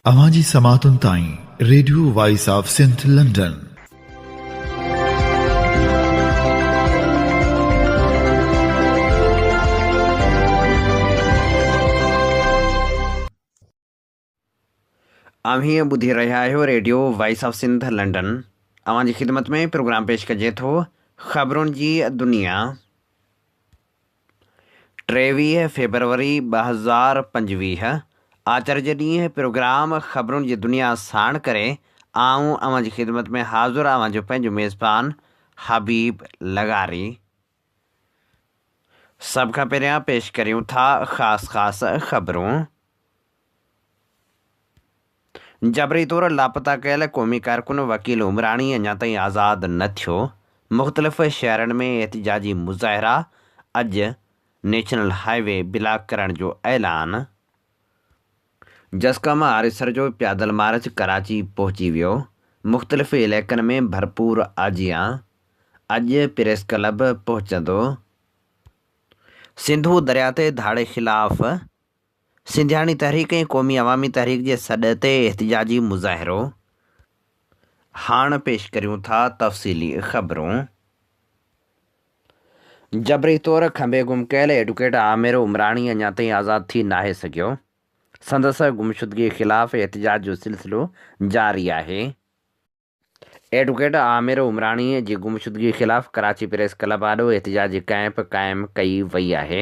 اوهان جي سماعتن تائين radio voice of Sindh London. اوهين ٻڌي رهيا آهيو radio voice of Sindh London. اوهان جي خدمت ۾ پروگرام پيش ڪجي ٿو خبرن جي دنيا. 23 فيبروري 2025 آچر جي ڏينهن پروگرام خبرن جي دنيا ساڻ ڪري آئون اوهان جي خدمت ۾ حاضر اوهان جو پنهنجو ميزبان حبيب لغاري. سڀ کان پهريان پيش ڪريون ٿا خاص خاص خبرون. جبري طور لاپتا ڪيل قومي ڪارڪن وڪيل عمراڻي اڃا تائين آزاد نه ٿيو، مختلف شهرن ۾ احتجاجي مظاهرا، اڄ نيشنل هاء وي بلاڪ ڪرڻ جو اعلان. جسقم آريسر جو پيادل مارچ ڪراچي پهچي ويو، مختلف علائقن ۾ ڀرپور آجيان، اڄ پريس ڪلب پهچندو. سنڌو درياء تي ڌاڙي خلاف سنڌياڻي تحريڪ ۽ قومي عوامي تحريڪ جي سڏ تي احتجاجي مظاهرو. هاڻ پيش ڪريون ٿا تفصيلي خبرون. جبري طور کنڀي گم ڪيل ايڊوڪيٽ عامر عمراڻي اڃا تائين آزاد ٿي ناهي سگهيو، سندس گمشدگي خلاف احتجاج جو سلسلو جاري آهي. ايڊوڪيٽ عامر عمراڻي جي گمشدگي خلاف ڪراچي پريس ڪلب آڏو احتجاجي ڪئمپ قائم ڪئي وئي آهي،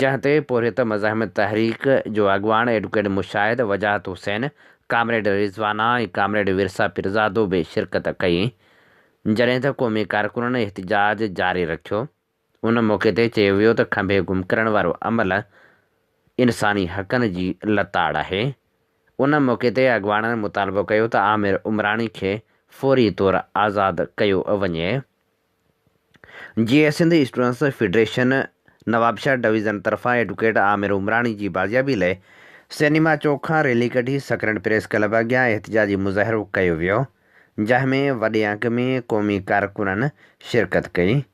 جنهن تي پورهيت مزاحمت تحريڪ جو اڳواڻ ايڊوڪيٽ مشاهد وجاهت حسين، ڪامريڊ رضوانه ۽ ڪامريڊ ورثا پيرزادو به شرڪت ڪئي، جڏهن ته قومي ڪارڪنن احتجاج جاري رکيو. ان موقعي تي چيو ويو ته کنڀي گم ڪرڻ وارو عمل انساني حقن جي لتاڙ آهي. ان موقعي تي اڳواڻن مطالبو ڪيو ته عامر عمراڻي کي فوري طور آزاد ڪيو وڃي. Jeay Sindh students federation Nawabshah division طرفان ايڊوڪيٽ عامر عمراڻي جي بازيابي لئه سئنيما چوڪ کان ريلي ڪڍي سڪرنڊ پريس ڪلب اڳيان احتجاجي مظاهرو ڪيو ويو. جنهن ۾ وڏي انگ ۾ قومي ڪارڪنن شرڪت ڪئي.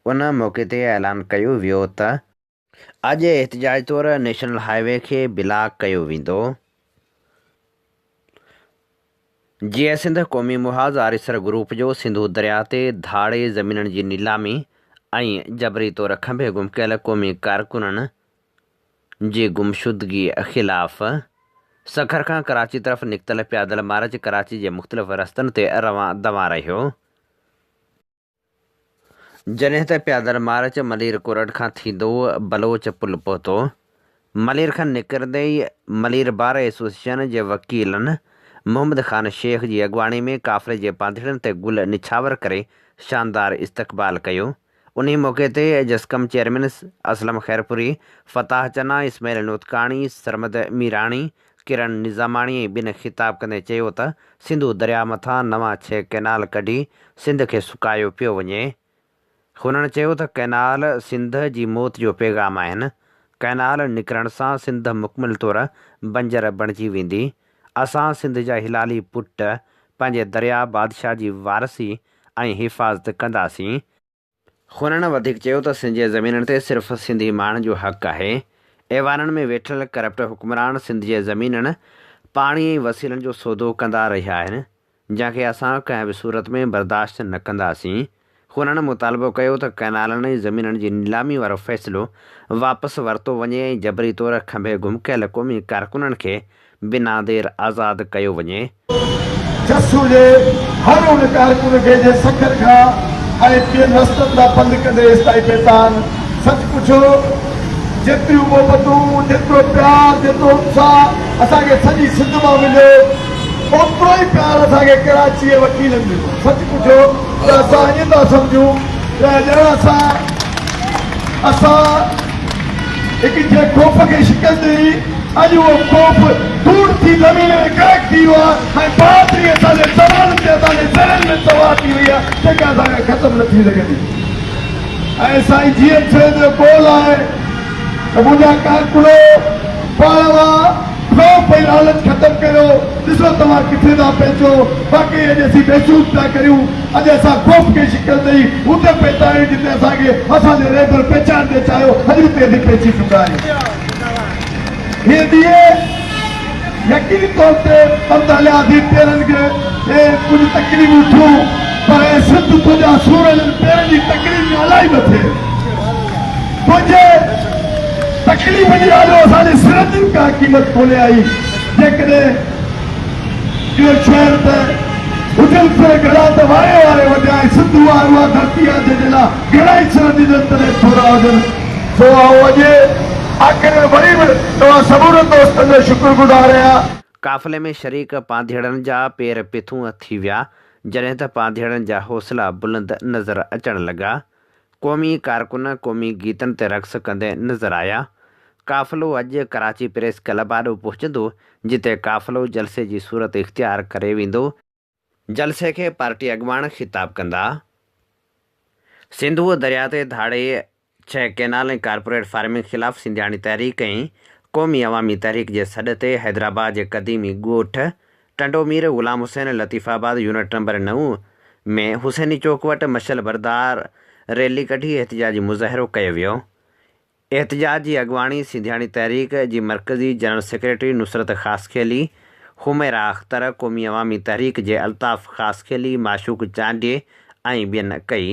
ان موقعي تي اعلان ڪيو ويو ته. اڄ احتجاج طور نيشنل هاء وي کي بلاڪ ڪيو ويندو. جيئي سنڌ قومي محاذ آريسر گروپ جو سنڌو درياهه تي ڌاڙي زمينن جي نيلامي ۽ جبري طور کنڀي گم ڪيل قومي ڪارڪنن جي گمشدگي خلاف سکر کان ڪراچي طرف نڪتل پيادل مارچ ڪراچي جي مختلف رستن تي روان دوان رهيو. جڏهن ته پيادل مارچ ملير ڪورٽ کان ٿيندو بلوچ پل پهتو. ملير کان نڪرندي ئي ملير بار ايسوسيئيشن جي وڪيلن محمد خان شيخ جي اڳواڻي ۾ قافلي جي پانڌيئڙن تي گل نڇاور ڪري شاندار استقبال ڪيو. انهي موقعي تي جسقم چيئرمين اسلم خيرپوري، فتاح چنا، اسماعيل نوتڪاڻي، سرمد ميراڻي، ڪرڻ نظاماڻي ۽ ٻين خطاب ڪندي چيو ته سنڌو درياء مٿان نوان ڇهه ڪئنال ڪڍي سنڌ کي سڪايو پيو وڃي. هنن چيو ته ڪئنال سنڌ جي موت جو پيغام آهن، ڪئنال نڪرڻ سان سنڌ مڪمل طور بنجر بڻجي ويندي، اسان سنڌ جا هلالي پٽ پنهنجي درياء بادشاهه جي وارثي ۽ حفاظت ڪنداسين. هنن وڌيڪ چيو ته سنڌ جي زمينن تي صرف سنڌي ماڻهن جو حق آهي، ايوانن ۾ ويٺل ڪرپٽ حڪمران سنڌ جي زمينن، پاڻي ۽ وسيلن جو سودو ڪندا رهيا آهن، جنهن کي اسان ڪنهن به صورت ۾ برداشت نه ڪنداسين. هنن مطالبو ڪيو ته ڪئنالن ۽ زمينن جي نيلامي وارو فيصلو واپس ورتو وڃي ۽ جبري طور کنڀي گم ڪيل قومي ڪارڪنن کي بنا دير آزاد ڪيو وڃي. جس هجي هر ان ڪارڪن کي جنهن سکر کان ۽ ٻين رستن تان پنڌ ڪندي هيستائين پهتا آهن. سچ پڇو جيتريون محبتون، جيترو پيار، جيترو اتساهه اسان کي سڄي سنڌ مان مليو اوترو ئي پيار اسان کي ڪراچي جي وڪيلن ڏنو. سچ پڇو ته اسان ائين ٿا سمجهون ته ڄڻ اسان اسان هڪ جنهن خوف کي شڪست ڏني، اڄ اهو خوف ڌوڙ ٿي زمين ۾ غرق ٿي ويو آهي ۽ بهادري اسان جي زبانن تي اسان جي ذهنن ۾ سوار ٿي وئي آهي جيڪا اسان کان ختم نه ٿي سگهندي ۽ سائين جي ايم سيد جو قول آهي ته منهنجا ڪارڪنو پاڻ مان خوف ۽ لالچ ختم ڪريو ڏسو توهان ڪٿي ٿا پهچو واقعي اڄ اسين محسوس پيا ڪريون اڄ اسان خوف کي شڪست ڏئي اتي پهتا آهيون جتي اسان کي اسان جي رهبر پهچائڻ ٿي چاهيو اڄ اتي اسين پهچي چڪا آهيون. هيء ڏينهن يقيني طور تي پنڌ هلياسين پيرن کي ڪجهه تڪليفون ٿيون پر اي سنڌ تنهنجا سور انهن پيرن جي تڪليف کان الائي مٿي تنهنجي تڪليف جي آڏو اسان جي سرن جي به ڪا قيمت ڪونهي آئي جيڪڏهن اهو شعر ته هجن سر گهڻا ته واري واري وڍيا ۽ سنڌ اها اها ڌرتي آهي جنهن جي لاء گهڻا ئي سر ڏجن تڏهن ٿورا هجن. سو آئون اڄ آخر ۾ وري به توهان سمورن دوستن جو شڪر گذار آهيان. قافلي ۾ شريڪ پانڌيئڙن جا پير پٿون ٿي ويا، جڏهن ته پانڌيئڙن جا حوصلا بلند نظر اچڻ لڳا. قومي ڪارڪن قومي گيتن تي رقص ڪندي نظر آيا. قافلو اڄ ڪراچي پريس ڪلب آڏو پهچندو، جتي قافلو جلسي جي صورت اختيار ڪري ويندو. جلسي کي پارٽي اڳواڻ خطاب ڪندا. سنڌوء درياء تي ڌاڙي، ڇهه ڪئنال ۽ ڪارپوريٽ فارمنگ خلاف سنڌياڻي تحريڪ ۽ قومي عوامي تحريڪ جي سڏ تي حيدرآباد جي قديمي ڳوٺ ٽنڊو مير غلام حسين لطيف آباد يونٽ نمبر نو ۾ حسيني چوڪ وٽ مشعل بردار ريلي ڪڍي احتجاجي مظاهرو ڪيو ويو. احتجاج جي اڳواڻي سنڌياڻي تحريڪ جي مرڪزي جنرل سيڪريٽري نصرت خاصخيلي، حميرا اختر، قومي عوامي تحريڪ جي الطاف خاصخيلي، معشوق چانڊيي ۽ ٻين ڪئي.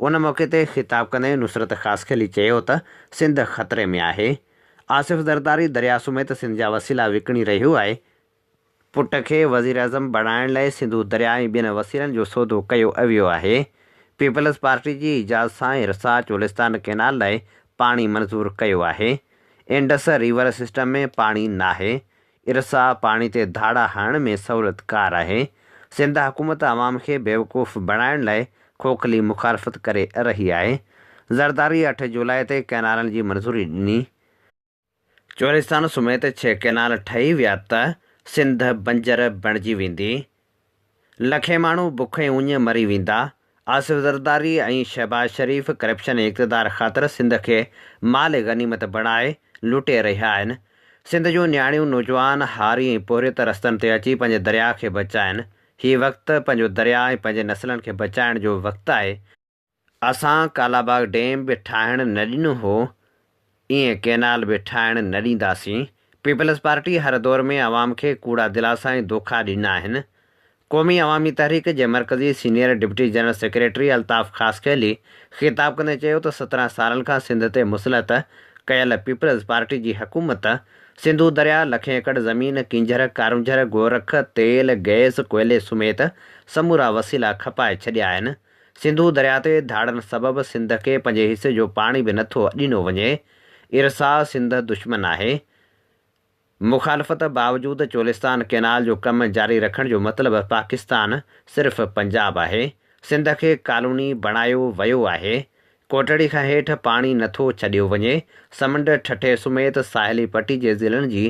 ان موقعي تي خطاب ڪندي نصرت خاصخيلي چيو ته سنڌ خطري ۾ آهي. آصف زرداري درياء سميت سنڌ جا وسيلا وڪڻي رهيو آهي. پٽ کي وزيراعظم بڻائڻ لاء سنڌو درياء ۽ ٻين وسيلن جو سودو ڪيو ويو آهي. پيپلز پارٽي جي اجازت سان ارسا چولستان ڪئنال لاء پاڻي منظور ڪيو آهي. انڊس ريور سسٽم ۾ پاڻي ناهي. ارسا پاڻي تي ڌاڙا هڻڻ ۾ سهولتڪار آهي. سنڌ حڪومت عوام کي بيوقوف بڻائڻ لاء کوکلي مخالفت ڪري رهي آهي. زرداري اٺ جولاء تي ڪئنالن جي منظوري ڏني. چولستان سميت ڇهه ڪئنال ٺهي ويا ته سنڌ بنجر بڻجي ويندي، لکين ماڻهو بک ۽ اڃ مري ويندا، آصف زرداري ۽ شهباز شريف ڪرپشن ۽ اقتدار خاطر سنڌ کي مال غنيمت بڻائي لٽي رهيا آهن، سنڌ جون نياڻيون، نوجوان، هاري ۽ پورهيت رستن تي اچي پنهنجي درياء کي بچائن، هي وقت پنهنجو درياء ۽ پنهنجي نسلن کي بچائڻ جو وقت آهي، اسان ڪالاباغ ڊيم به ٺاهڻ نه ڏنو هو، ائين ڪئنال به ٺاهڻ نه ڏينداسين. پيپلز پارٽي هر دور ۾ عوام کي ڪوڙا دلاسا ۽ دوکا ڏنا آهن. قومي عوامي تحريڪ جي مرڪزي senior deputy general secretary Altaf Khaskheli خطاب ڪندي چيو ته 17 سالن کان سنڌ تي مسلط ڪيل پيپلز پارٽي جي حڪومت سنڌو درياء، لکين ايڪڙ زمين، ڪينجهر، ڪارونجهر، گورک، تيل، گئس، ڪوئلي سميت سمورا وسيلا کپائي ڇڏيا آهن. سنڌو درياء تي ڌاڙن سبب سنڌ کي پنهنجي حصي جو پاڻي به نٿو ڏنو وڃي، ارسا سنڌ دشمن آهي. مخالفت باوجود چولستان ڪئنال جو ڪم جاري رکڻ جو مطلب پاڪستان صرف پنجاب آهي. سنڌ کي ڪالوني بڻايو ويو آهي. ڪوٽڙي کان هيٺ پاڻي نٿو ڇڏيو وڃي. سمنڊ ٺٽي سميت ساحلي پٽي جي ضلعن جي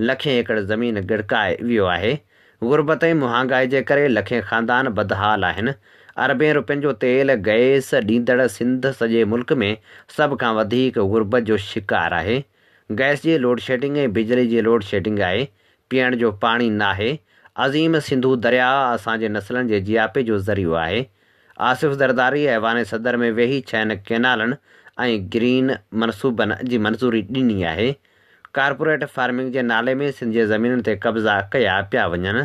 لکين ايڪڙ زمين ڳڙڪائي ويو آهي. غربت ۽ مهانگائي جي ڪري لکين خاندان بدحال آهن، اربين روپين جو تيل، گئس ڏيندڙ سنڌ سڄي ملڪ ۾ سڀ کان وڌيڪ غربت جو شڪار آهي، گئس جي لوڊشيڊنگ ۽ بجلي جي لوڊشيڊنگ آهي، پيئڻ جو پاڻي ناهي، عظيم سنڌو درياء اسان جي نسلن جي جياپي جو ذريعو آهي، آصف زرداري ايوان صدر ۾ ويهي ڇهن ڪئنالن ۽ گرين منصوبن جي منظوري ڏني آهي. ڪارپوريٽ فارمنگ جي نالي ۾ سنڌ جي زمينن تي قبضا ڪيا پيا وڃن.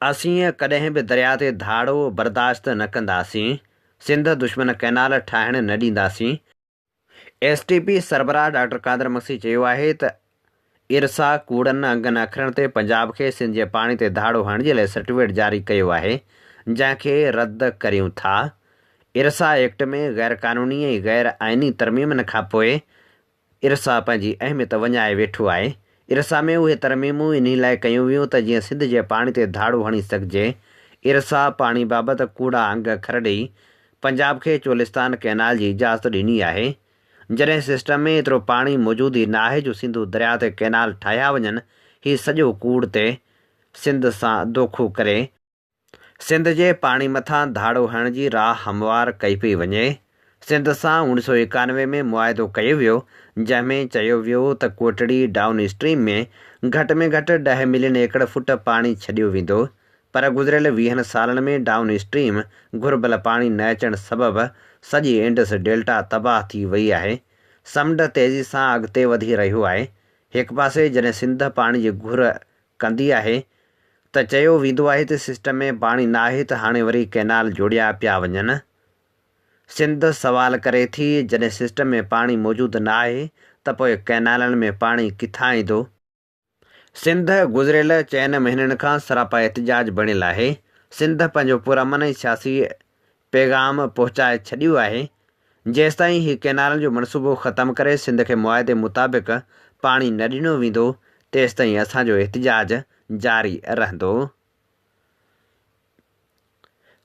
اسين ڪڏهن به درياء تي ڌاڙو برداشت نه ڪنداسين. سنڌ دشمن ڪئنال ٺاهڻ نه ڏينداسين. ايس ٽي پي سربراهه ڊاڪٽر قادر مگسي چيو آهي ته ارسا ڪوڙن انگن اکرن تي پنجاب کي سنڌ جي پاڻي تي ڌاڙو هڻڻ جي لاء سرٽيفڪيٽ جاري ڪيو آهي جنهن کي رد ڪريون ٿا. ارسا ايڪٽ ۾ غير قانوني ۽ غير آئيني ترميمن کانپوء ارسا پنهنجي اهميت وڃائي ويٺو آهي. ارسا ۾ اهي ترميمون انهي لاء ڪيون ويون ته جيئن سنڌ جي پاڻي تي ڌاڙو هڻي سگهجي. ارسا پاڻي بابت ڪوڙا انگ اکر ڏئي پنجاب کي چولستان ڪئنال جي اجازت ڏني آهي. جڏهن سسٽم ۾ ايترو پاڻي موجود ئي ناهي جو سنڌو درياء تي ڪئنال ٺاهيا وڃن، هي سڄو ڪوڙ تي سنڌ سان دوکو ڪري، سنڌ جي پاڻي مٿان ڌاڙو هڻڻ جي راهه هموار ڪئي پئي وڃي. سنڌ سان 1991 ۾ معاهدو ڪيو ويو، جنهن ۾ چيو ويو ته ڪوٽڙي ڊائون اسٽريم ۾ گهٽ ۾ گهٽ ڏهه ملين ايڪڙ فوٽ پاڻي ڇڏيو ويندو، پر گذريل ويهن سالن ۾ ڊائون اسٽريم گهربل پاڻي نه اچڻ سبب سڄي انڊس ڊيلٽا تباهه ٿي وئي آهي. سمنڊ تيزي سان اڳتي وڌي رهيو آهي. هڪ پاسي جڏهن سنڌ پاڻي جي گهر ڪندي آهي ته چيو ويندو آهي ته سسٽم ۾ پاڻي ناهي ته هاڻي وري ڪئنال جوڙيا پيا وڃن. سنڌ سوال ڪري ٿي جڏهن سسٽم ۾ پاڻي موجود ناهي ته پوء ڪئنالن ۾ پاڻي ڪٿان ايندو؟ سنڌ گذريل چئن مهينن کان سراپا احتجاج بڻيل آهي، سنڌ پنهنجو پرامن ۽ سياسي پيغام پهچائي ڇڏيو آهي، جيستائين هي ڪئنالن جو منصوبو ختم ڪري سنڌ کي معاهدي مطابق پاڻي نه ڏنو ويندو تيستائين اسان جو احتجاج جاري رهندو.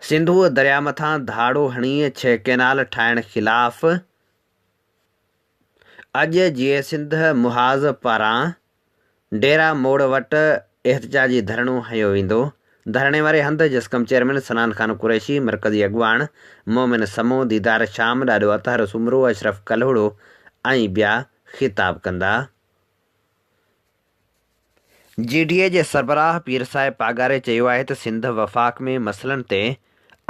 سنڌوء درياء مٿان ڌاڙو هڻي ڇهه ڪئنال ٺاهڻ خلاف اڄ جيئي سنڌ محاذ پاران ڊيرا موڙ وٽ احتجاجي ڌرڻو هنيو ويندو. ڌرڻي واري هنڌ جسقم چيئرمين صنعان خان قريشي، مرڪزي اڳواڻ مومن سمون، ديدار شام، ڏاڏو اطهر سومرو، اشرف ڪلهوڙو ۽ ٻيا خطاب ڪندا. جي ڊي اي جي سربراهه پير صاحب پاڳاري چيو آهي ته سنڌ وفاق ۾ مسئلن تي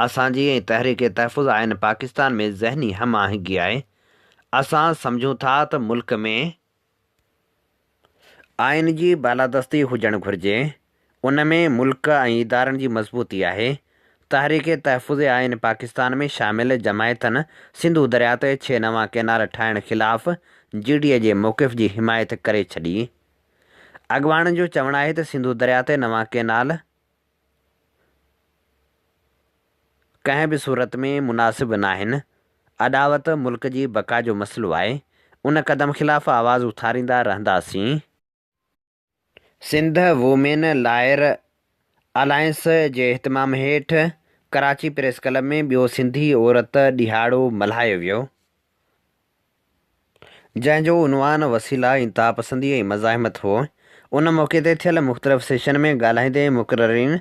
اسان جي ۽ تحريڪ تحفظ آئين پاڪستان ۾ ذهني هم آهنگي آهي، اسان سمجهون ٿا ته ملڪ ۾ آئين جي بالادستي هجڻ گهرجي، ان ۾ ملڪ ۽ ادارن جي مضبوطي آهي، تحريڪ تحفظ آئين پاڪستان ۾ شامل جماعتن سنڌو درياء تي ڇهه نوان ڪئنال ٺاهڻ خلاف جي ڊي اي جي موقف جي حمايت ڪري ڇڏي. اڳواڻن جو چوڻ آهي ته سنڌو درياء تي نوان ڪئنال ڪنهن به صورت ۾ مناسب ناهن، اڏاوت ملڪ جي بقا جو مسئلو آهي، ان قدم خلاف آواز اٿاريندا رهنداسين. سنڌ وومين لائر الائنس جي اهتمام هيٺ ڪراچي پريس ڪلب ۾ ٻيو سنڌي عورت ڏهاڙو ملهايو ويو. جنهن جو عنوان وسيلا، انتهاپسندي ۽ مزاحمت هو. ان موقعي تي ٿيل مختلف سيشن ۾ ڳالهائيندي مقررين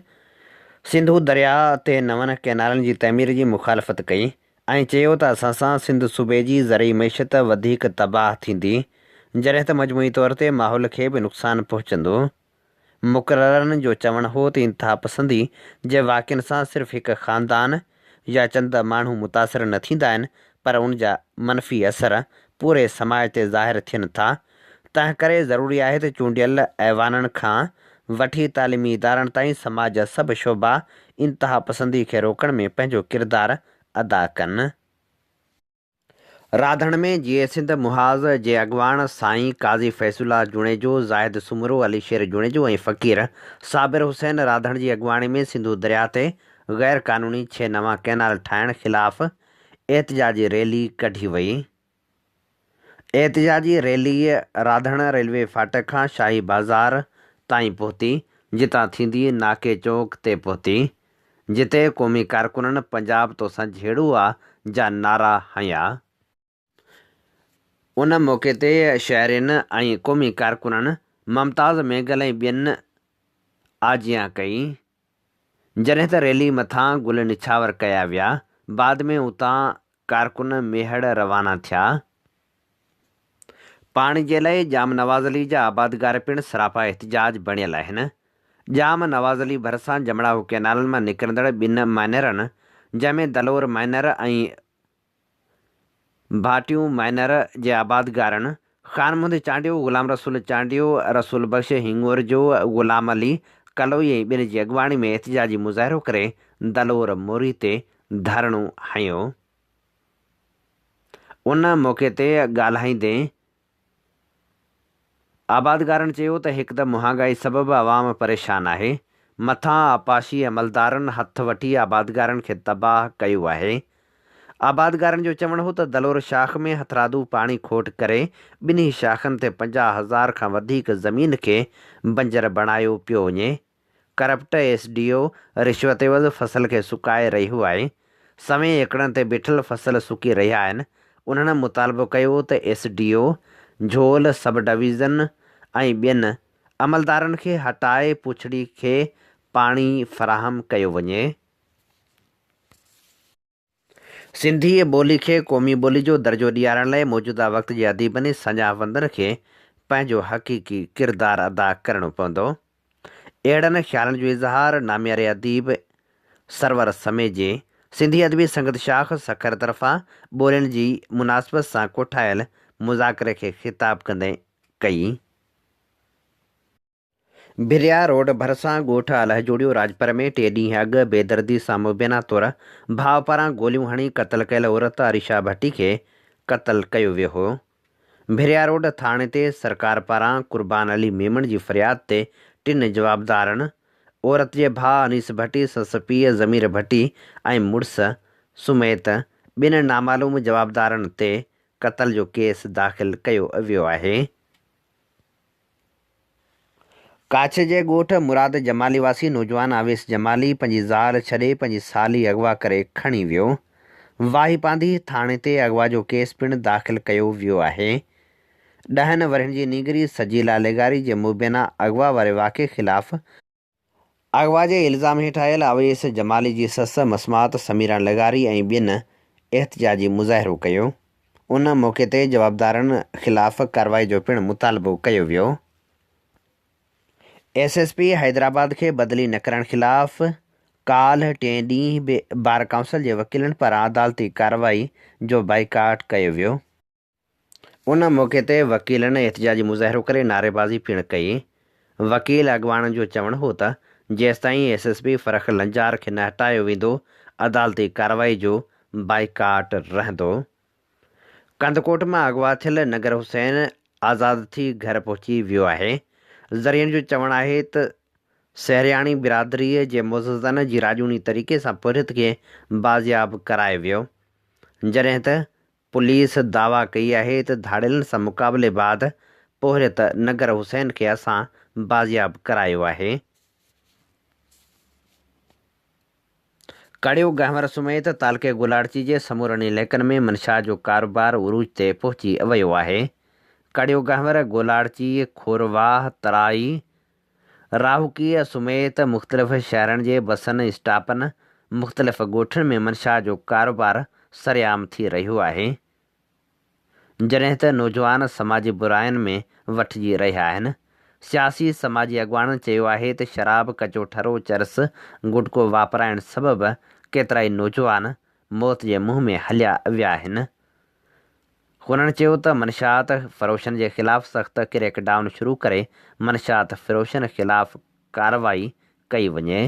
سنڌو درياء تي نون ڪئنالن جي تعمير جي مخالفت ڪئي ۽ چيو ته اسان سان سنڌ صوبي جي زرعي معيشت وڌيڪ تباهه ٿيندي جڏهن ته مجموعي طور تي ماحول کي به نقصان پهچندو. مقررن جو چوڻ هو ته انتهاپسندي جي واقعن سان صرف هڪ خاندان يا چند ماڻهو متاثر نه ٿيندا آهن پر ان جا منفي اثر پوري سماج تي ظاهر ٿين ٿا تنهنڪري ضروري آهي ته چونڊيل ايوانن کان وٺي تعليمي ادارن تائين سماج جا سڀ شعبا انتهاپسندي کي روڪڻ ۾ پنهنجو ڪردار ادا ڪن. راڌڻ ۾ جيئي سنڌ محاذ جي اڳواڻ سائين قاضي فيص الله جوڻيجو، زاهد سومرو، علي شير جوڻيجو ۽ فقير صابر حسين راڌڻ جي اڳواڻي ۾ سنڌو درياهه تي غير قانوني ڇهه نوان ڪئنال ٺاهڻ خلاف احتجاجي ريلي ڪڍي وئي. احتجاجي ريلي راڌڻ ريلوي ڦاٽڪ کان شاهي بازار تائين پهتي، جتان ٿيندي ناڪي چوڪ تي پهتي. جتي قومي ڪارڪنن پنجاب توسان جهيڙو آ جا نعرا هنيا. ان موقعي تي شهرين ۽ قومي ڪارڪنن ممتاز مينگل ۽ ٻين آجيان ڪئي. جڏهن ته ريلي مٿان گل نڇاور ڪيا ويا. بعد ۾ اتان ڪارڪن ميهڙ روانا ٿيا. پاڻي جي لاء ڄام نواز علي جا آبادگار پڻ سراپا احتجاج بڻيل آهن. ڄام نواز علي ڀرسان جمڙاهو ڪئنالن مان نڪرندڙ ٻن مائنرن جنهن ۾ دلور مائنر ۽ ڀاٽيون مائنر جي آبادگارن خان محمد چانڊيو، غلام رسول چانڊيو، رسول بخش هڱورجو، غلام علي ڪلوئي ۽ ٻين جي اڳواڻي ۾ احتجاجي مظاهرو ڪري دلور موري تي ڌرڻو هنيو. ان موقعي تي ڳالهائيندي آبادگارن چيو ته هڪ ته مهانگائي سبب عوام پريشان آهي، مٿان آبپاشي عملدارن هٿ وٺي آبادگارن کي تباهه ڪيو آهي. آبادگارن جو چوڻ هو ته دلور شاخ ۾ هٿرادو پاڻي کوٽ ڪري ٻنهي شاخن تي 50 هزار کان وڌيڪ زمين کي بنجر بڻايو پيو وڃي، ڪرپٽ ايس ڊي او رشوت عيوض فصل کي سڪائي رهيو آهي، سوين ايڪڙن تي بيٺل فصل سڪي رهيا آهن، انهن مطالبو ڪيو ته ايس ڊي او جهول سب ڊويزن ۽ ٻين عملدارن کي هٽائي پوڇڙي کي پاڻي فراهم ڪيو وڃي. سنڌيء ٻولي کي قومي ٻولي جو درجو ڏيارڻ لاء موجوده وقت جي اديبن ۽ ساڃاهه وندن کي پنهنجو حقيقي ڪردار ادا ڪرڻو پوندو. اهڙن خيالن جو اظهار نامياري اديب سرور سميجي سنڌي ادبي سنگت شاخ سکر طرفان ٻولين جي مناسبت سان ڪوٺايل مذاڪري کي خطاب ڪندي ڪئي. ڀريا روڊ ڀرسان ڳوٺ الهجوڙيو راڄپر ۾ ٽي ڏينهن اڳ بيدردي سان مبينا طور ڀاء پاران گوليون هڻي قتل ڪيل عورت اريشا ڀٽي کي قتل ڪيو ويو هو. ڀريا روڊ ٿاڻي تي سرڪار پاران قربان علي ميمڻ جي فرياد تي ٽن جوابدارن عورت جي ڀاء انيس ڀٽي، سس پيء ضمير ڀٽي ۽ مڙس سميت ٻن نامعلوم جوابدارن تي قتل جو ڪيس داخل ڪيو ويو آهي. ڪاڇي جي ڳوٺ مراد جمالي واسي نوجوان اويس جمالي پنهنجي زال ڇڏي پنهنجي سالي اغوا ڪري کڻي ويو. واهي پانڌي ٿاڻي تي اغوا جو ڪيس پڻ داخل ڪيو ويو آهي. ڏهن ورهين جي نينگري سجيلا لغاري جي مبينا اغوا واري واقعي خلاف اغوا جي الزام هيٺ آيل اويس جمالي جي سس مسمات سميرا لغاري ۽ ٻين احتجاجي مظاهرو ڪيو. ان موقعي تي جوابدارن خلاف ڪارروائي جو پڻ مطالبو ڪيو ويو. ايس ايس پي حيدرآباد کي بدلي نه ڪرڻ خلاف ڪالهه ٽئين ڏينهن به بار ڪائونسل جي وڪيلن پاران عدالتي ڪارروائي جو بائيڪاٽ ڪيو ويو. ان موقعي تي وڪيلن احتجاجي مظاهرو ڪري نعريبازي پڻ ڪئي. وڪيل اڳواڻن جو چوڻ هو ته جيستائين S S P Farrukh Lanjar کي نه هٽايو ويندو عدالتي ڪارروائي جو بائيڪاٽ رهندو. ڪنڌڪوٽ مان اغوا ٿيل نگر حسين آزاد ٿي گهر پهچي ويو آهي. ذريعن جو چوڻ آهي ته سهرياڻي برادري جي معززن جي راڄوڻي طريقي سان پورهيت کي بازياب ڪرايو ويو. جڏهن ته پوليس دعويٰ ڪئي آهي ته ڌاڙيلن سان مقابلي بعد پورهيت نگر حسين کي اسان بازياب ڪرايو آهي. ڪڙيو گهنور سميت تعلقي گولاڙچي جي سمورن علائقن ۾ منشيات جو ڪاروبار عروج تي پهچي ويو آهي. ڪڙيو گهنور، گولاڙچي، کورواهه، ترائي، راهوڪي سميت مختلف شهرن جي بسن اسٽاپن، مختلف ڳوٺن ۾ منشيات جو ڪاروبار سرعام ٿي رهيو آهي، جڏهن ته نوجوان سماجي براين ۾ وٺجي رهيا آهن. سياسي سماجي اڳواڻن چيو آهي ته شراب، ڪچو ٺرو، چرس، گٽڪو واپرائڻ سبب ڪيترائي نوجوان موت جي منهن ۾ هليا ويا آهن. هنن چيو ته منشيات فروشن جي خلاف سخت ڪريڪ ڊائون شروع ڪري منشيات فروشن خلاف ڪارروائي ڪئي وڃي.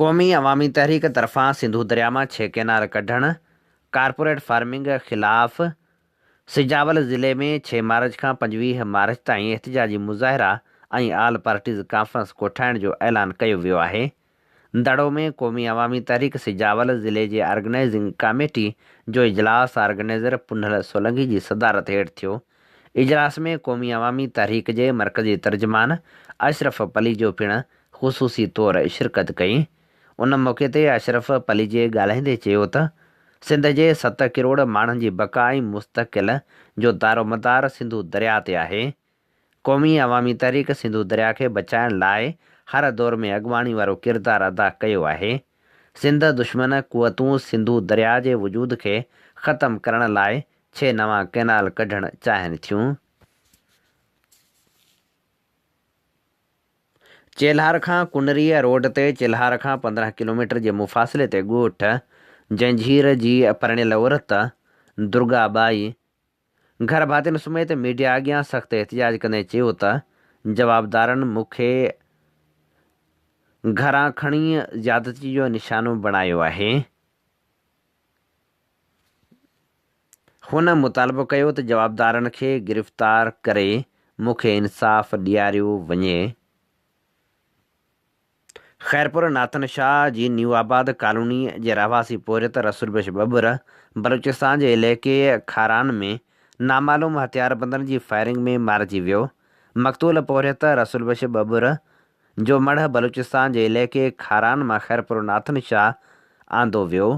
قومي عوامي تحريڪ طرفان سنڌو درياء مان ڇهه ڪئنال ڪڍڻ، ڪارپوريٽ فارمنگ خلاف سجاول ضلعي ۾ ڇهه مارچ کان 25 مارچ تائين احتجاجي مظاهرا ۽ آل پارٽيز ڪانفرنس ڪوٺائڻ جو اعلان ڪيو ويو آهي. دڙو ۾ قومي عوامي تحريڪ سجاول ضلعي جي آرگنائيزنگ ڪاميٽي جو اجلاس آرگنائيزر پنهل سولنگي جي صدارت هيٺ ٿيو. اجلاس ۾ قومي عوامي تحريڪ جي مرڪزي ترجمان اشرف پليجو پڻ خصوصي طور شرڪت ڪئي. ان موقعي تي اشرف پليجي ڳالهائيندي چيو ته سنڌ جي ست ڪروڙ ماڻهن جي بقا ۽ مستقل جو دارومدار سنڌو درياء تي آهي. قومي عوامي تحريڪ سنڌو درياء کي بچائڻ لاء هر دور ۾ اڳواڻي وارو ڪردار ادا ڪيو آهي. سنڌ دشمن قوتون سنڌو درياء جي وجود کي ختم ڪرڻ لاء ڇهه نوان ڪئنال ڪڍڻ چاهين ٿيون. چيلهار کان ڪنريء روڊ تي چيلهار کان 15 ڪلوميٽر جي مفاصلي تي ڳوٺ جنجهير جي پرڻيل عورت درگا ٻائي گهر ڀاتين سميت ميڊيا اڳيان سخت احتجاج ڪندي چيو ته جوابدارن مون کي گهران کڻي زيادتي جو نشانو بڻايو آهي. هن مطالبو ڪيو ته جوابدارن کي گرفتار ڪري مون کي انصاف ڏياريو وڃي. خيرپور ناٿن شاهه جي نيو آباد ڪالوني جي رهواسي پورهيت رسول بخش ٻٻر بلوچستان جي علائقي کاران ۾ نامعلوم هٿياربندن جي فائرنگ ۾ مارجي ويو. مقتول پورهيت رسول بخش ٻٻر جو مڙهه بلوچستان جي علائقي کاران مان خيرپور ناٿن شاهه آندو ويو.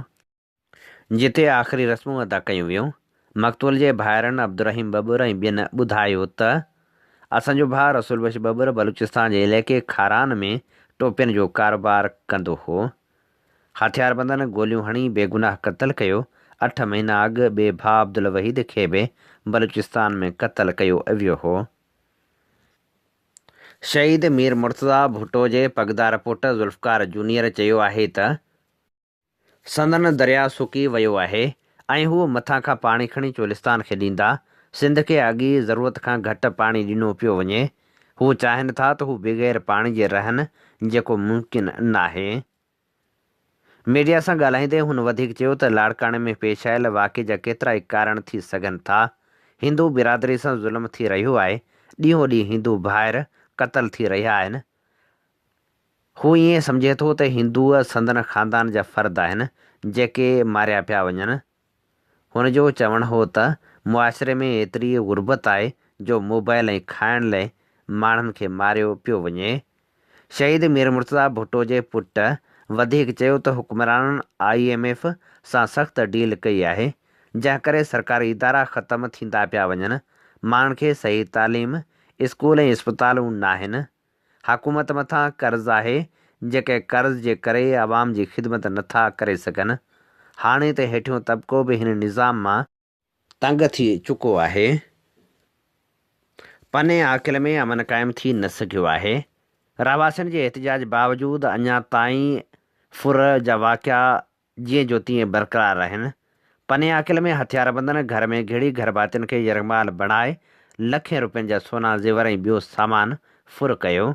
جتي آخري رسمون ادا ڪيون ويون. مقتول جي ڀائرن عبدالرحيم ٻٻر ۽ ٻين ٻڌايو ته اسان جو ڀاء رسول بخش ٻٻر بلوچستان جي علائقي کاران ۾ ٽوپين جو ڪاروبار ڪندو هو. هٿياربندن گوليون هڻي بيگناهه قتل ڪيو. اٺ مهينا اڳ ٻئي ڀاء عبدالوحيد کي به بلوچستان ۾ قتل ڪيو ويو هو. شهيد مير مرتضيٰ ڀٽو جي پڳدار پٽ ذوالفقار جونيئر چيو آهي ته. سندن درياء سڪي ويو آهي ۽ هو مٿان کان پاڻي کڻي چولستان کي ڏيندا. سنڌ کي اڳ ئي ضرورت کان گهٽ پاڻي ڏنو پيو وڃي. هو چاهين ٿا ته هو بغير پاڻي جي رهن جيڪو ممڪن ناهي. ميڊيا سان ڳالهائيندي هن وڌيڪ چيو ته لاڙڪاڻي ۾ پيش آيل واقعي جا ڪيترائي ڪارڻ ٿي سگهن ٿا، هندو برادري سان ظلم ٿي رهيو آهي، ڏينهون ڏينهن هندو ڀائر قتل ٿي رهيا آهن، هو ائين سمجهي ٿو ته هندو سندن خاندان جا فرد آهن جيڪي ماريا پيا وڃن. هن جو چوڻ هو ته معاشري ۾ ايتري غربت آهي جو موبائل ۽ کائڻ لئه ماڻهن کي ماريو پيو وڃي. شهيد مير مرتضيٰ ڀٽو جي پٽ وڌيڪ چيو ته حڪمرانن I M F سان سخت ڊيل ڪئي آهي، جنهن ڪري سرڪاري ادارا ختم ٿيندا پيا وڃن، ماڻهن کي صحيح تعليم، اسڪول ۽ اسپتالون ناهن. حڪومت مٿان قرض آهي، جيڪي قرض جي ڪري عوام جي خدمت نه ٿا ڪري سگهن. هاڻي ته هيٺيون طبقو به هن نظام مان. تنگ ٿي چڪو آهي. پني عاقل ۾ امن قائم ٿي نه سگهيو آهي. رهواسين جي احتجاج باوجود اڃا تائين ڦر جا واقعا جيئن جو تيئن برقرار رهن. پني عاقل ۾ هٿياربندن گهر ۾ گهڙي گهرڀاتين کي يرغمال بڻائي لکين روپين جا سونا زيور ۽ ٻيو سامان ڦر ڪيو.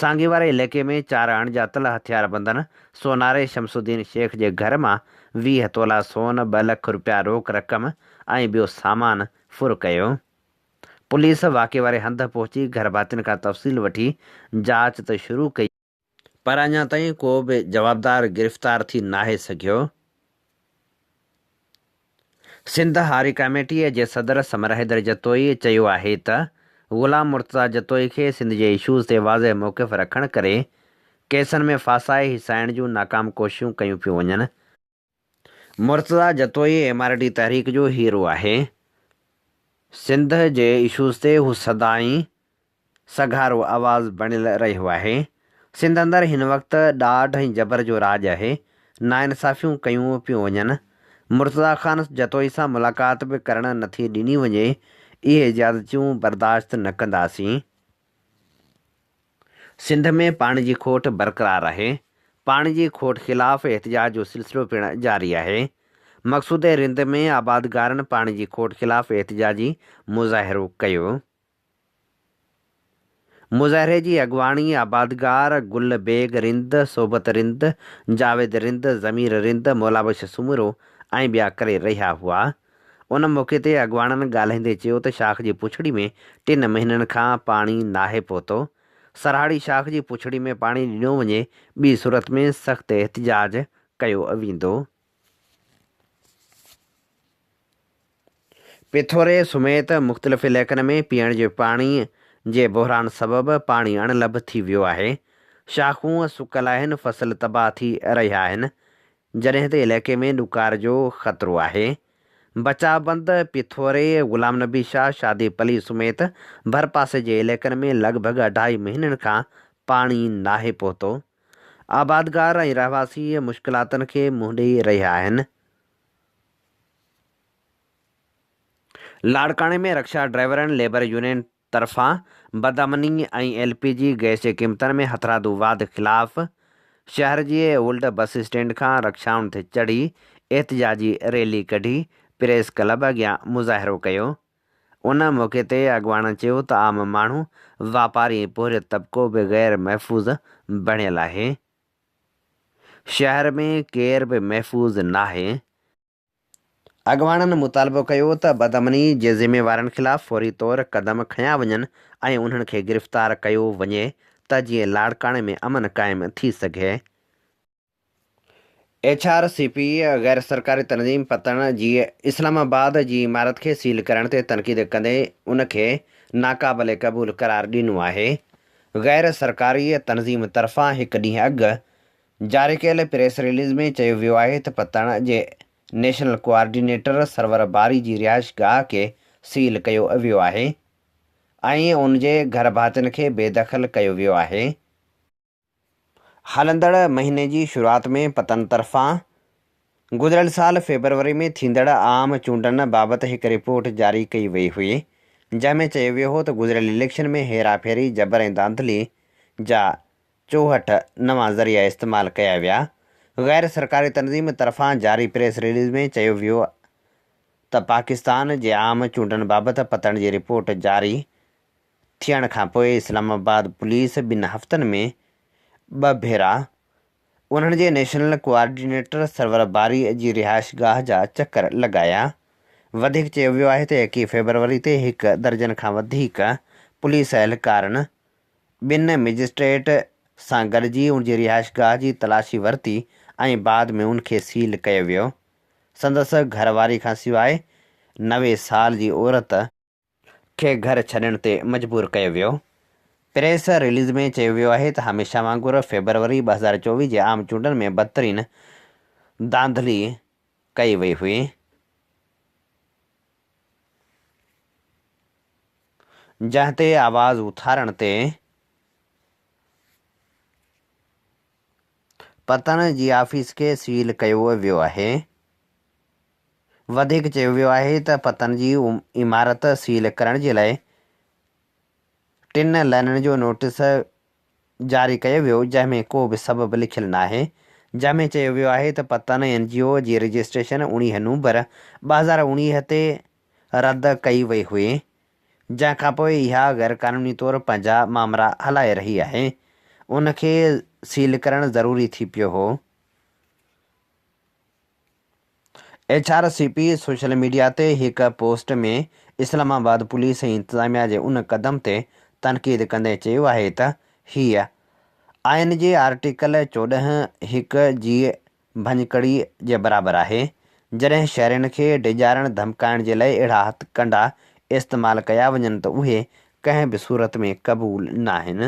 سانگي واري علائقي ۾ چار اڻڄاتل هٿياربندن سوناري شمس الدين شيخ جي گهر مان 20 تولا سون، ٻه لک روپيا روڪ رقم ۽ ٻيو سامان ڦر ڪيو. پوليس واقعي واري هنڌ پهچي گهرڀاتين کان تفصيل وٺي جاچ ته شروع ڪئي. پر اڃا تائين ڪو به جوابدار گرفتار ٿي ناهي سگهيو. سنڌ هاري ڪاميٽيء جي صدر ثمر حيدر جتوئي چيو آهي ته غلام مرتضيٰ جتوئي کي سنڌ جي اشوز تي واضح موقف رکڻ ڪري ڪيسن ۾ ڦاسائي هيسائڻ جون ناڪام ڪوششون ڪيون پيون وڃن. Murtaza Jatoi M R D تحريڪ جو هيرو آهي. سنڌ جي اشوز تي هو سدائين سگهارو آواز بڻيل رهيو آهي. سنڌ اندر هن وقت ڏاڍ ۽ جبر جو راڄ آهي. ناانصافيون ڪيون پيون وڃن. مرتضيٰ خان جتوئي سان ملاقات به ڪرڻ نٿي ڏني وڃي. اهي زيادتيون برداشت نه ڪنداسين. سنڌ ۾ پاڻي جي کوٽ برقرار آهي. پاڻي جي کوٽ خلاف احتجاج جو سلسلو پڻ جاري آهي. مقصودي رند ۾ آبادگارن پاڻي جي کوٽ خلاف احتجاجي مظاهرو ڪيو. مظاهري جي اڳواڻي آبادگار گل بيگ رند، صحبت رند، جاويد رند، ضمير رند، مولابخش سومرو ۽ ٻيا ڪري رهيا هئا. ان موقعي تي اڳواڻن ڳالهائيندي چيو ته شاخ جي پڇڙي ۾ ٽن مهينن کان پاڻي ناهي پهتو. سرهاڙي شاخ جي پڇڙي ۾ پاڻي ڏنو وڃي ٻي صورت ۾ سخت احتجاج ڪيو ويندو. پيٿوري سميت مختلف علائقن ۾ پيئڻ جي پاڻي جي بحران سبب پاڻي اڻلڀ ٿي ويو آهي، شاخون سڪل آهن، فصل تباهه ٿي رهيا آهن، جڏهن ته علائقي ۾ ڏڪار جو خطرو آهي. بچاء بند، پيٿوري، غلام نبي شاهه، شادي پلي سميت ڀرپاسي جي علائقن ۾ لڳ ڀڳ اڍائي مهينن کان پاڻي ناهي پهتو، آبادگار ۽ رهواسي مشڪلاتن کي منهن ڏئي رهيا آهن. لاڙڪاڻي ۾ رڪشا ڊرائيورن ليبر يونين طرفان بدامني ۽ ايل پي جي گئس جي قيمتن ۾ هٿرادو واڌ خلاف شهر جي اولڊ بس اسٽينڊ کان رڪشائن تي چڙهي احتجاجي ريلي ڪڍي پريس ڪلب اڳيان مظاهرو ڪيو. ان موقعي تي اڳواڻن چيو ته عام ماڻهو، واپاري ۽ پورهيت طبقو به غير محفوظ بڻيل آهي. شهر ۾ ڪير به محفوظ ناهي. اڳواڻن مطالبو ڪيو ته بدامني جي ذميوارن خلاف فوري طور قدم کنيا وڃن ۽ انهن کي گرفتار ڪيو وڃي ته جيئن لاڙڪاڻي ۾ امن قائم ٿي سگهي. ايڇ آر سي پي غير سرڪاري تنظيم پتڻ جي اسلام آباد جي عمارت کي سيل ڪرڻ تي تنقيد ڪندي ان کي ناقابل قبول قرار ڏنو آهي. غير سرڪاري تنظيم طرفان هڪ ڏينهن اڳ جاري ڪيل پريس رليز ۾ چيو ويو آهي ته پتڻ جي نيشنل ڪوآرڊينيٽر سرور باري جي رهائشگاهه کي سيل ڪيو ويو آهي ۽ ان جي گهرڀاتين کي بي دخل ڪيو ويو آهي. هلندڙ مهيني جي شروعات ۾ پتن طرفان گذريل سال فيبروري ۾ ٿيندڙ عام چونڊن بابت هڪ رپورٽ جاري ڪئي وئي هئي، جنهن ۾ چيو ويو هو ته گذريل اليڪشن ۾ هيراڦيري، جبر ۽ ڌانڌلي جا 64 نوان ذريعا استعمال ڪيا ويا. غير سرڪاري تنظيم طرفان جاري پريس رليز ۾ چيو ويو ته پاڪستان جي عام چونڊن بابت پتڻ جي رپورٽ جاري ٿيڻ کانپوء اسلام آباد پوليس ٻن هفتن ۾ ٻه ڀيرا انهن جي نيشنل ڪوآرڊينيٽر سرور باري جي رهائشگاهه جا چڪر لڳايا. وڌيڪ چيو ويو آهي ته 21 فيبروري تي هڪ درجن کان وڌيڪ پوليس اهلڪارن ٻن مئجسٽريٽ سان گڏجي ان جي رهائشگاهه جي تلاشي ورتي ۽ بعد ۾ ان کي سيل ڪيو ويو. سندس گهر واري کانسواء 90 سال جي عورت کي گهر ڇڏڻ تي مجبور ڪيو ويو. پريس رليز ۾ چيو ويو آهي ته هميشه وانگر فيبروري 2024 جي عام چونڊن ۾ بدترين ڌانڌلي ڪئي وئي هئي. جنهن تي آواز اٿارڻ تي پتڻ جي آفيس کي سيل ڪيو ويو آهي. وڌيڪ چيو ويو آهي ته پتن جي عمارت سيل ڪرڻ جي لاء ٽن لائنن جو نوٽيس جاري ڪيو ويو جنهن ۾ ڪو به سبب لکيل ناهي جنهن ۾ چيو ويو آهي ته پتن اين جي او جي رجسٽريشن 19 نومبر 2019 تي رد ڪئي وئي هئي جنهن کانپوء اها غيرقانوني طور پنهنجا مامرا هلائي رهي آهي ان کي سيل ڪرڻ ضروري ٿي پيو هو. H R C P social media تي هڪ پوسٽ ۾ اسلام آباد پوليس ۽ انتظاميا جي ان قدم تي تنقيد ڪندي چيو آهي ته هيء آئين جي آرٽيڪل 14 هڪ جي ڀڃڪڙي جي برابر آهي، جڏهن شهرين کي ڊيڄارڻ ڌمڪائڻ جي لاء اهڙا هٿڪنڊا استعمال ڪيا وڃن ته اهي ڪنهن به صورت ۾ قبول ناهن.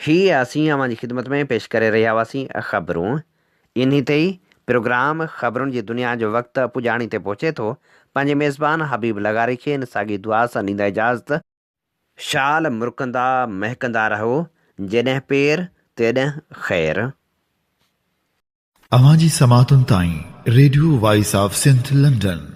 هي اسين اوهان جي خدمت ۾ پيش ڪري رهيا هئاسين خبرون. انهي تي ئي پروگرام خبرن جي دنيا جو وقت پڄاڻي تي پهچي ٿو. پنهنجي ميزبان حبيب لغاري کي ان ساڳي دعا سان ڏيندا اجازت. شال مرڪندا مهڪندا رهو، جيڏنهن پير تيڏنهن خير. اوهان جي سماعتن تائين radio voice of Sindh London.